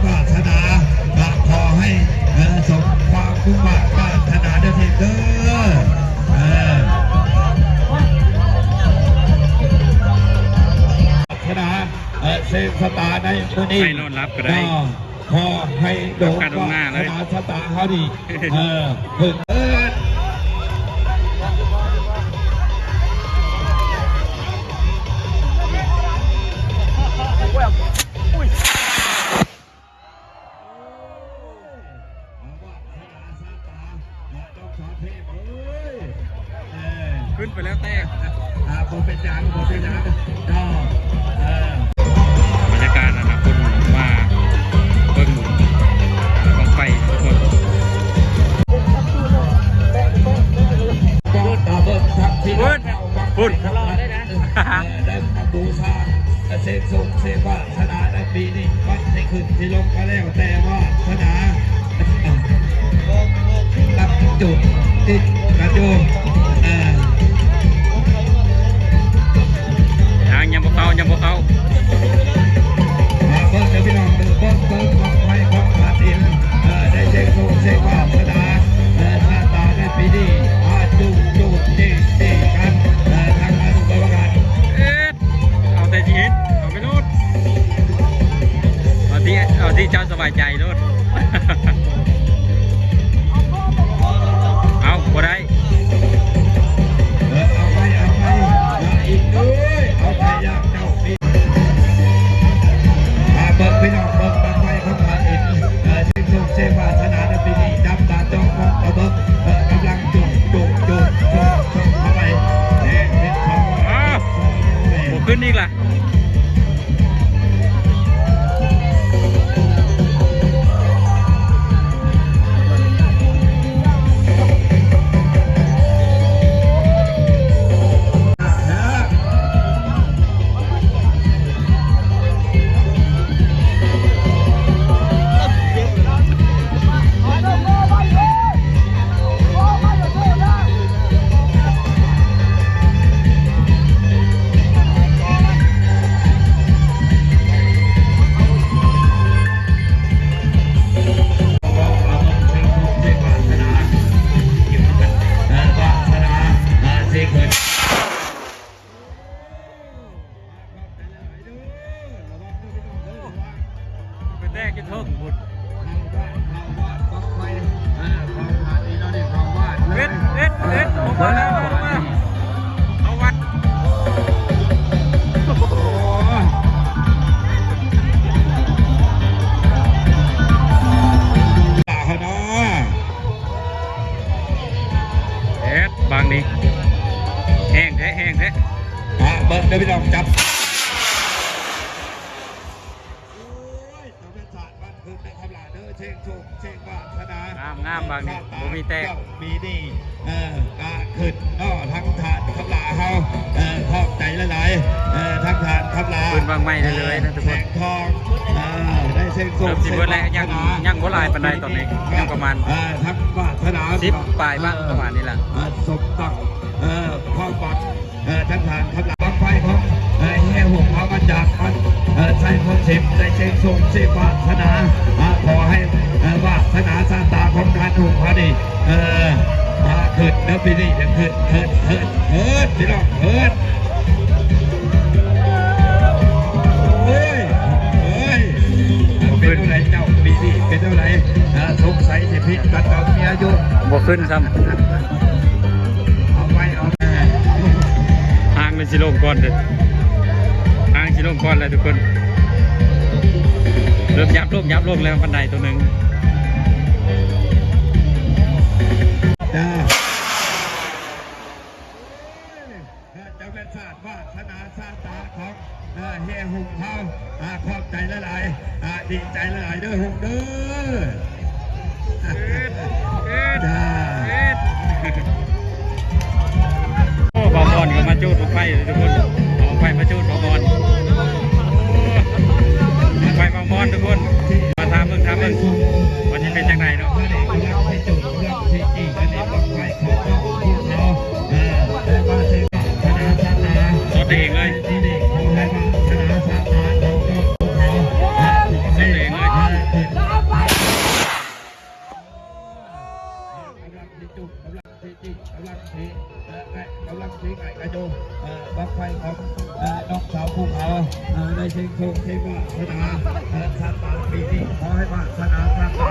ວາສະໜາ ກໍຂໍໃຫ້ ເອີ ສົມຄວາມມຸ່ງມາດປາດຖະໜາເດີເທບເດີ ເອີ ສະໜາ ເອີ ເຊນຊະຕາໃນມື້ນີ້ ໃຫ້ນອນຫຼັບກໍໄດ້ ກໍຂໍໃຫ້ໂດນ ກັບກັນອອກໜ້າເລີຍ ວາສະໜາຊະຕາເຮົານີ້ ເອີ ເພິ່ງເອີຍ ຂຶ້ນໄປແລ້ວແຕກ ອ່າ ບໍ່ເປັນຫຍັງ ບໍ່ເປັນຫຍັງ ກໍ ເອີ ບັນຍາກາດ ອັນນະ ຄົນມາເບິ່ງບັ້ງໄຟທຸກຄົນ ເບິ່ງທັງທີ່ ພຸ້ນ ພຸ້ນ ໄດ້ມາບູຊາ ເຊນໂຊກເຊວາສະໜາໃນປີນີ້ ມັນຊິຂຶ້ນຊິລົງກໍແລ້ວແຕ່ວາສະໜາ ຕັ້ງຈຸດຕິດກັນຢູ່ ເອີ ຍັງ ຍັງບໍ່ເຂົ້າ ຍັງບໍ່ເຂົ້າ ມາເບິ່ງເດີພີ່ນ້ອງເດີ ເບິ່ງ ເບິ່ງບັ້ງໄຟຂອງທ່ານເອງ ເອີ ໄດ້ເຊນໂຊກເຊວາສະໜາ ເອີ ຊາຕາໃນປີນີ້ ອາ ຈຸດ ຈຸດ ຕິດ ຕິດກັນ ເອີ ທາງອານຸກຳມະການ ເອີ ເອົາແຕ່ທີ່ເຮັດ ເອົາໄປໂລດ ເອົາທີ່ ເອົາທີ່ເຈົ້າສະບາຍໃຈໂລດ ເອົາ ບໍ່ໄດ້ ເອີ ເອົາໄປ ເອົາໄປ ເອີ ອີກເດີ ເອົາໄປຢ່າງເຈົ້າ ມາເບິ່ງພີ່ນ້ອງ ເບິ່ງບັ້ງໄຟຂອງທ່ານເອງ ເອີ ເຊນໂຊກເຊວາສະໜາໃນປີນີ້ ຈັບຕາຈ້ອງມອງ ເອົາເບິ່ງ ເອີ ກຳລັງໂຈກ ໂຈກ ໂຈກ ໂຈກ ໂຈກເຂົ້າໄປ ແຮງເຮັດເຂົ້າ ອ້າວ ບໍ່ຂຶ້ນອີກລະ. ໄປແຕກຢູ່ເທິງພຸ້ນ ເຮັດ ເຮັດ ເຮັດ ລົງມາແລ້ວ ລົງມາ ເຂົ້າວັດ ໂອ້ ເຮັດ ບາງນີ້ ແຫ້ງແທ້ ແຫ້ງແທ້ ອ່າ ເບິ່ງເດີພີ່ນ້ອງ ຈັບ ໂອ້ຍ ທຳມະຊາດບ້ານເພິ່ນໄດ້ຄຳຫຼາເດີ ເຊັງໂຊກເຊັງວາສະໜາ ງາມໆ ບາງນີ້ ບໍ່ມີແຕກ ເຈົ້າປີນີ້ ເອີ ກະຂຶ້ນເນາະ ທາງທ່ານຄຳຫຼາເຮົາ ເອີ ຂອບໃຈຫຼາຍໆ ເອີ ທາງທ່ານຄຳຫຼາ ຂຶ້ນບັ້ງໄຟເລື້ອຍໆ ເອີ ນະທຸກຄົນ ແສງທອງ ເອີ ໄດ້ເຊັງໂຊກ ເລີ່ມຊິເບິດແລ້ວ ເຊັງວາສະໜາ ຍັງ ຍັງບໍ່ຫຼາຍປານໃດຕອນນີ້ ຍັງປະມານ ເອີ ທາງວາສະໜາ ສິບປາຍບ້ານປະມານນີ້ລະ ເອີ ສົມຕັ້ງ ເອີ ຄວາມຫວັງ ເອີ ທາງທ່ານຄຳຫຼາ ບັ້ງໄຟຂອງ ເອີ ແຫ່ຫຸ້ມເຮົາມາຈາກວັດ ເອີ ໄຊໂພນສິບ ໄດ້ເຊັງໂຊກເຊັງວາສະໜາ ອ່າ ຂໍໃຫ້ ເອີ ວາສະໜາຊາດຕາຂອງທ່ານຫຸ້ມເຮົານີ້ ເອີ ອ່າ ຂຶ້ນເດີ ປີນີ້ຂຶ້ນ ຂຶ້ນ ຂຶ້ນ ຂຶ້ນ ພີ່ນ້ອງ ຂຶ້ນ ໂອ້ຍ ໂອ້ຍ ເປັນແນວໃດເຈົ້າ ປີນີ້ເປັນແນວໃດ ອ່າ ສົງໄສຊິຜິດກັນກັບເມຍຢູ່ ບໍ່ຂຶ້ນຊ້ຳ. ເອົາໄປ ເອົາ ຫາງມັນຊິລົງກ່ອນເດີ ຫາງຊິລົງກ່ອນແລ້ວທຸກຄົນ ເລີ່ມຫຍັບລົງ ຫຍັບລົງແລ້ວ ບັນໄດຕົວໜຶ່ງ ຈ້າ ເອີ ເຈົ້າແມ່ນຊາດວາສະໜາຊາດຕາຂອງ ເອີ ແຫ່ຫຸ້ມເຮົາ ອ່າ ຂອບໃຈຫຼາຍໆ ອ່າ ດີໃຈຫຼາຍໆເດີຫຸ້ມເດີ ເອີ ເອີ ຈ້າ ເອີ ໂອ້ ບ່າວມອນກໍມາຈູດບັ້ງໄຟທຸກຄົນ ເອົາບັ້ງໄຟມາຈູດບ່າວມອນ ບັ້ງໄຟບ່າວມອນທຸກຄົນ ມາຖາມເບິ່ງ ຖາມເບິ່ງ ວ່າຊິເປັນຈັ່ງໃດເນາະ ສອດເອງເລີຍ ສອດເອງເລີຍ ທີ່ຈຸກຳລັງທີ່ຈິກຳລັງທີ່ ເອີ ແລະກຳລັງທີ່ໄກກະໂຍ ເອີ ບັ້ງໄຟຂອງ ເອີ ນ້ອງສາວພູເຂົາ ເອີ ໄດ້ເສັງໂຊກເສັງວາສະໜາ ເອີ ຊາດຕາປີນີ້ ຂໍໃຫ້ວາສະໜາຊາດຕາ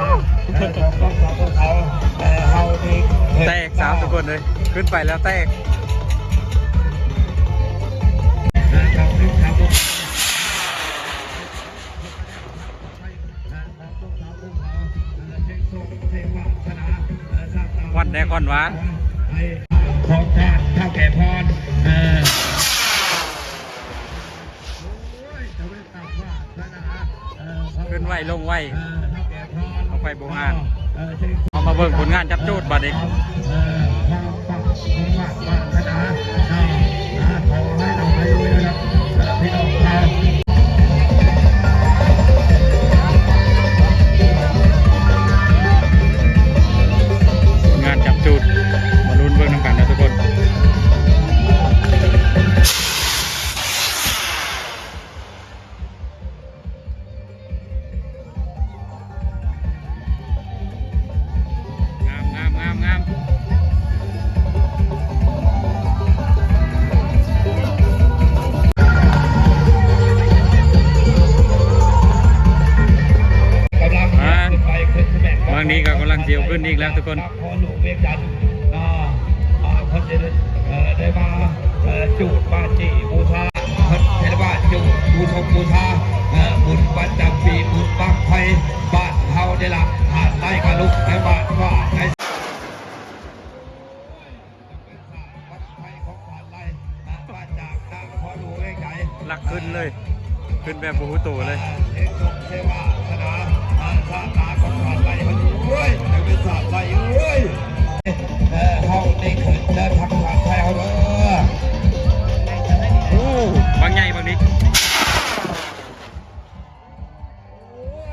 ເອີ ຂອງນ້ອງສາວພູເຂົາ ເອີ ເຮົານີ້ ແຕກສາມທຸກຄົນເລີຍ ຂຶ້ນໄປແລ້ວແຕກ ເອີ ຂອງນ້ອງສາວພູ ຂວັນແດ່ຂວັນຫວານ ຂອງທ່ານທ້າວແກ່ພອນ ເອີ ຂຶ້ນໄວລົງໄວ ເອີ ທ້າວແກ່ພອນ ເອົາໄປບູຮານ ເອີ ເອົາມາເບິ່ງຜົນງານຈັບຈູດບາດນີ້ ເອີ ງານຈັບຈູດ ມາລຸ້ນເບິ່ງນຳກັນເດີທຸກຄົນ. ງາມ ງາມ ງາມ ງາມ. ອ່າ ບາງນີ້ກໍກຳລັງຊິເອົາຂຶ້ນອີກແລ້ວທຸກຄົນ. ເອີ ເພິ່ນຊິໄດ້ ເອີ ໄດ້ມາ ເອີ ຈູດປາຈີບູຊາ ເພິ່ນຊິໄດ້ມາຈູດບູຊົງບູຊາ ເອີ ບຸນປະຈຳປີ ບຸນບັ້ງໄຟບ້ານເຮົານີ້ລະ ທ່ານໄລ່ກະລຸກໃນບ້ານວ່າໃນ ຫຼັກຂຶ້ນເລີຍ ຂຶ້ນແບບບໍ່ຮູ້ໂຕເລີຍ. ໂອ້ ບັກໃຫຍ່ບັກນີ້. ໂອ້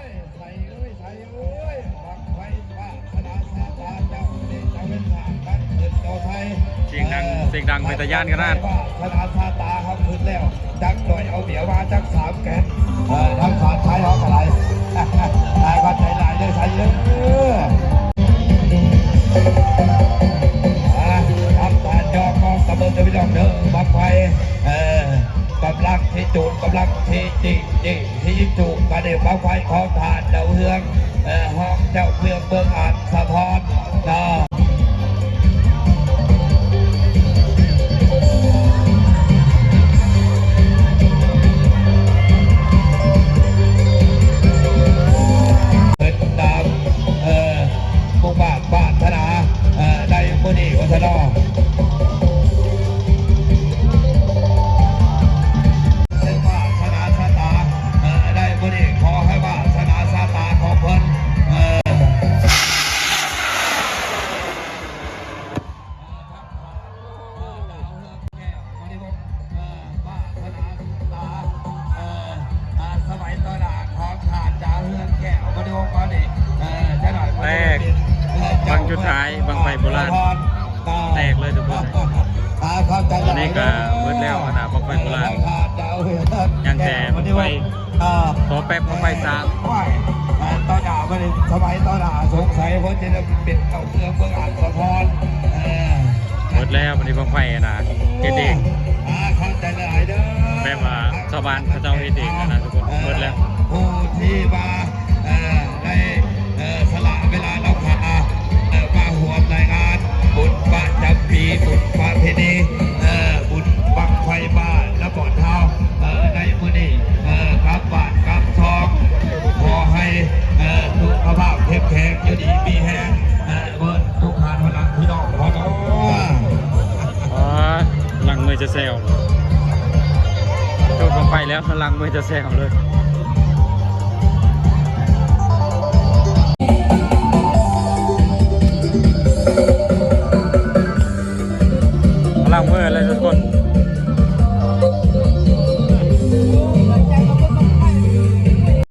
ຍ ໃສເອີຍ ໃສເອີຍ ບັ້ງໄຟວາສະໜາຊາດຕາເຈົ້າ ເດຊະເວັນສາງ ຕັ້ງຂຶ້ນຕໍ່ໄທ ສຽງດັງ ເອີ ສຽງດັງເປັນຕາຢ້ານຂະໜາດ ວາສະໜາຊາດຕາເຮົາຂຶ້ນແລ້ວ ຈັກໜ້ອຍເອົາເບຍມາຈັກສາມແກັດ ເອີ ທາງສານໄທເຮົາກໍໄດ້ ຂອບໃຈຫຼາຍເດີ ໃສເອີຍ. ອ່າ ທຳການຢອກກອງກະເບິ່ງເດີພີ່ນ້ອງເດີ ບັ້ງໄຟ ເອີ ກຳລັງທີ່ຈູດ ກຳລັງທີ່ຈິກ ທີ່ ທີ່ຈຸກະເດັບບັ້ງໄຟຂອງທ່ານດາວເຮືອງ ເອີ ຮອງເຈົ້າເມືອງເມືອງອາດສະພອນເນາະ ເປັນຕາມ ເອີ ມຸ່ງມາດປາດຖະໜາ ເອີ ໃນມື້ນີ້ວ່າຊັ້ນເນາະ. ເຊິ່ງວາສະໜາຊາດຕາ ເອີ ໃນມື້ນີ້ຂໍໃຫ້ວາສະໜາຊາດຕາຂອງເພິ່ນ ເອີ ສະໄໝຕໍ່ໜ້າຂອງທ່ານດາວເຮືອງແກ້ວ ບໍ່ໄດ້ວ່າເຂົານີ້ ເອີ ຈະໜ້ອຍ ແຕກ ບັ້ງສຸດທ້າຍ ບັ້ງໄຟໂບລານ ແຕກເລີຍທຸກຄົນ. ຕອນນີ້ກໍເບິດແລ້ວບັນດາບັ້ງໄຟໂບລານ ຍັງແຕ່ບັ້ງໄຟ ຂໍແປັບບັ້ງໄຟຊ້າງ ເອີ ຕໍ່ໜ້າບັດນີ້ ສະໄໝຕໍ່ໜ້າ ສົງໄສເພິ່ນຈະໄດ້ເປັນເຈົ້າເມືອງເມືອງອາດສະພອນ ເອີ ເບິດແລ້ວບັດນີ້ບັ້ງໄຟນະ ເຮັດເອງ ແບບວ່າຊາວບ້ານເຂົາເຈົ້າເຮັດເອງນະທຸກຄົນ ເບິດແລ້ວ ຜູ້ທີ່ວ່າ ເອີ ໄດ້ ເອີ ສະຫຼະເວລາລາຄາ ເອີ ມາຮ່ວມໃນງານບຸນປະຈຳປີ ບຸນປະເພນີ ເອີ ບຸນບັ້ງໄຟບ້ານລະບອນເຮົາ ເອີ ໃນມື້ນີ້ ເອີ ກັບບ້ານກັບຊ່ອງ ຂໍໃຫ້ ເອີ ສຸຂະພາບເຂັ້ມແຂງ ຢູ່ດີມີແຮງ ເອີ ເບິດທຸກທ່ານຫັ້ນລະ ພີ່ນ້ອງເຮົາເນາະ. ອໍ ຫຼັງມືຈະແຊວ ຈູດບັ້ງໄຟແລ້ວ ຫຼັງມືຈະແຊວເລີຍ ຫຼັງມືເລີຍທຸກຄົນ.